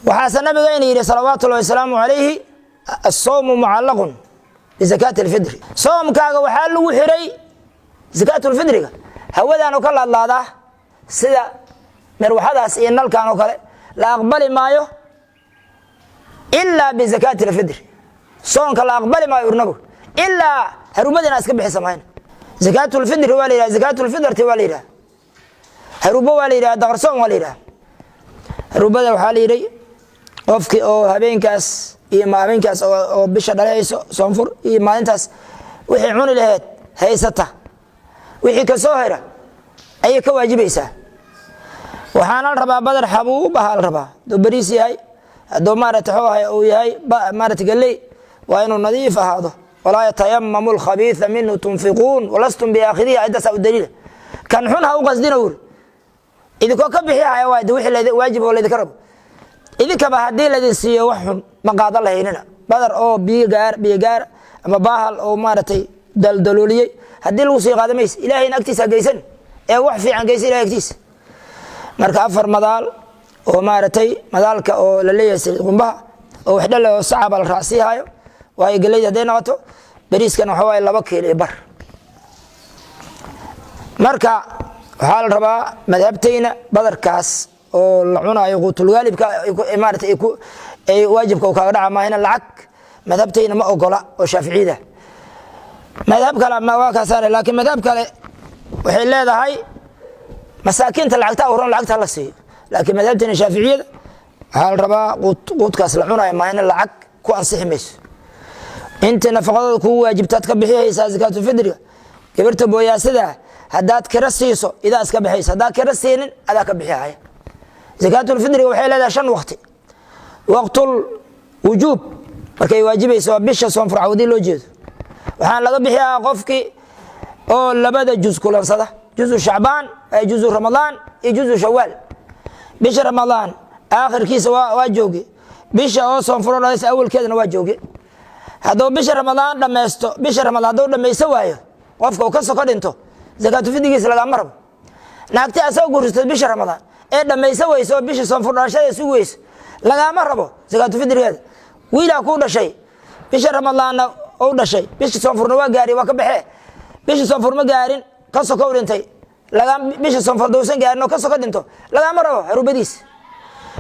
Waxaase nabigeena yidhi, salawaatu ullahi wasalaamu calayhi: "الصوم معلق بزكاة الفطر." Soomkaaga waxaa lagu xiray zakaatulfidriga. Hawadaanu ka laadlaadaa sida mirwaxadaas iyo nalkan oo kale la aqbali maayo إلا بزكاة الفطر. Soonka la aqbali maayo, ur nabigu, ilaa harubada inaa iska bixisa mayna. Zakaatulfidri waa la yidhaha, zakaatulfidrati waa la yidhaha, harubo waa la yidhaha, daqarsoon waa la yidhaha. Harubada waxaa la yidhi qofkii oo habeenkaas iyo habeenkaas oo bisha dhalahayso soonfur iyo maalintaas wixii cuni laheed haysata, wixii ka soo hera ayay ka waajibaysaa. Waxaana la rabaa badar xabuub ahaa la rabaa. Hadduu bariis yahay, hadduu maarata xoohay uu yahay maarata galley, waa inuu nadiif ahaado. "ولا تيمموا الخبيث منه تنفقون ولستم بآخذيه." Ayadaasaa u daliila. Kan xun ha u qasdina, wuri idinkoo ka bixi haya waa wixii waajib oo laydinka rabo. Idinkaba haddii laydin siiyo wax xun, ma qaadan lahaynina. Badar oo biyo gaar biyo gaar ama baahal oo maaragtay daldalooliyey haddii lagu sii qaada maysa. Ilaahayna agtiisa ha geysan ee wax fiican geysa Ilahay agtiisa. Marka afar madaal oo maaragtay madaalka oo la leeyahay saliid qumbaha oo wax dhale oo sacaba la raacsiihayo waayo. Geleyda hadday noqoto, bariiskana waxa waaye 2 kiilo iyo bar. Marka waxaa la rabaa madhabtayna badarkaas oo la cunaayo quutulgaalibka maarata ay waajibka u kaaga dhaca maahina. Lacag madhabtayna ma ogola oo Shaaficiyada. Madhab kale ma waa kaasaare, laakiin madhab kale waxay leedahay masaakiinta lacagta uran lacagta la siiyo. Laakiin madhabtayna Shaaficiyada waxaa la rabaa quudkaas la cunaayo maahina, lacag ku ansixi mayso. Inta nafaqadooda kugu waajibtaad ka bixihaysaa zakaatulfidriga. Gabarta booyaasada haddaad kira siiso, idaa iska bixaysa. Haddaad kira siinin, adaa ka bixihaya. Zakaatulfidriga waxay leedahay shan waqti. Waqtul wujuub markay waajibayso waa bisha soonfur cawdii loo jeedo. Waxaan laga bixiyaa qofkii oo labada juz kulansada, juzu Shacbaan, juzu Ramadaan iyo juzu Shawaal. Bisha Ramadaan aakhirkiisa waa jooge, bisha oo soonfuro dhalaysa awalkeedana waa jooge. Hadduu bisha Ramadaan dhammaysto, bisha Ramadaan hadduu dhammaysto waayo qofka uu ka soko dhinto, zakaatufidrigiisa lagama rabo. Naagti asagoo guursatay bisha Ramadaan ee dhammayso weyso oo bisha soonfur dhalashada sugi weyso, lagama rabo zakaatufidrigeeda. Wiilaa kuu dhashay, bisha Ramadaanna u dhashay, bisha soonfurna waa gaari, waa ka baxee. Bisha soonfur ma gaarin, ka soko u dhintay. Bisha soonfur dowsan gaarin oo ka soko dhinto, lagama rabo harubadiis.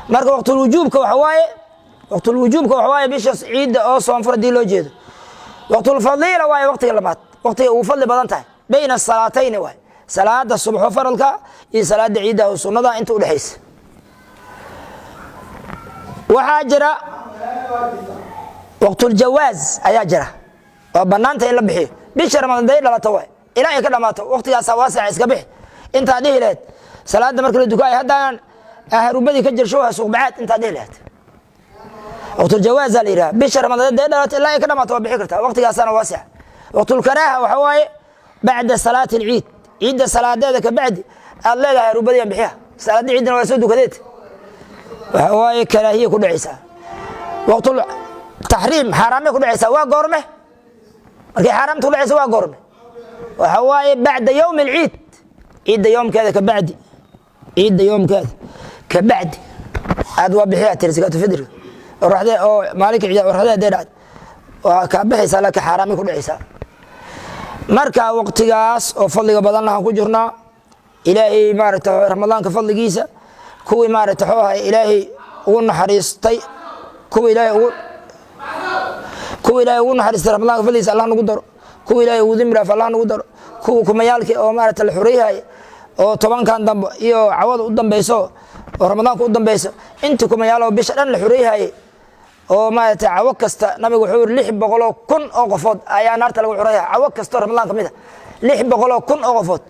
Marka waqtulwujuubka waxa waaye, waqtulwujuubka waxa waaye bisha ciidda oo soonfur haddii loo jeedo. Waqtulfadiila waaye waqtiga labaad, waqtiga ugu fadli badan tahay bayna asalaatayni waay, salaada subaxo faralka iyo salaada ciidda oo sunnada inta udhexaysa. Waxaa jira waqtuljawaaz ayaa jira oo banaanta in la bixiyo. Bisha Ramadaan day dhalato waay ilaa ay ka dhamaato, waqtigaasa waasaca, iska bixi. Intaad dhihi lahayd salaada marka la dukaayo haddaan harubadii ka jirsho suuqbacaad intaad dhihi lahayd, waqtuljawaazaa la yidhaha. Bisha Ramadaan day dhalato ilaa ay ka dhamaato waa bixi kartaa, waqtigaasaana waasica. Waqtulkaraaha waxa waaye bacda salaati alciid, ciidda salaadeeda ka bacdi aad leedahay harubadiyan bixiya, salaada ciiddana waa soo dukadeed, waxa waaye karaahiya ku dhacaysaa. Waqtul taxriim, xaaraamay ku dhacaysaa, waa goorme? Markay xaaraamta ku dhacaysa waa goorme? Waxa waaye bacda yowmi alciid, ciidda yoomkeeda ka bacdi. Ciidda yoomkeeda ka bacdi aad waa bixiyaa tiri zakaatu fidriga oraxde oo maalinka ciida oraxde hadday dhacdo waa kaa bixaysaa, laakiin xaaraamay ku dhacaysaa. Marka waqtigaas oo fadliga badan lahaan ku jirnaa. Ilaahay maaragta Ramadaanka fadligiisa kuwii maaragta xuu ahay Ilaahay ugu naxariistay, kuwa Ilaahay ugu naxariistay Ramadaanka fadligiisa Allah nagu daro. Kuwa Ilaahay ugu dembi dhaaf Allah nagu daro. Kuwa kumayaalkii oo maaragta la xurayhay oo 10kan dambe iyo cawada u dambeyso oo Ramadaanka u dambeyso, intii kumayaal oo bisha dhan la xurayhayay oo maaragtay cawo kasta, nabigu wuxuu yiri 600,000 oo qofood ayaa naarta lagu xuraya cawo kastoo Ramadaan ka mid a. 600,000 oo qofood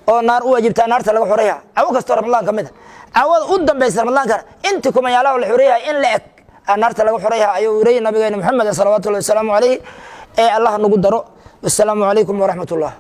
oo naar u waajibtaa naarta laga xuraya cawo kastoo Ramadaan ka mid a. Cawada u dambaysa Ramadaankana intii kumayaalaha la xurayhay in la eg aa naarta laga xuraya ayuu yiri nabigeena Maxamed salawaatullahi wasalaamu calayhi. Ee Allah nagu daro. Wasalaamu calaykum waraxmat ullah.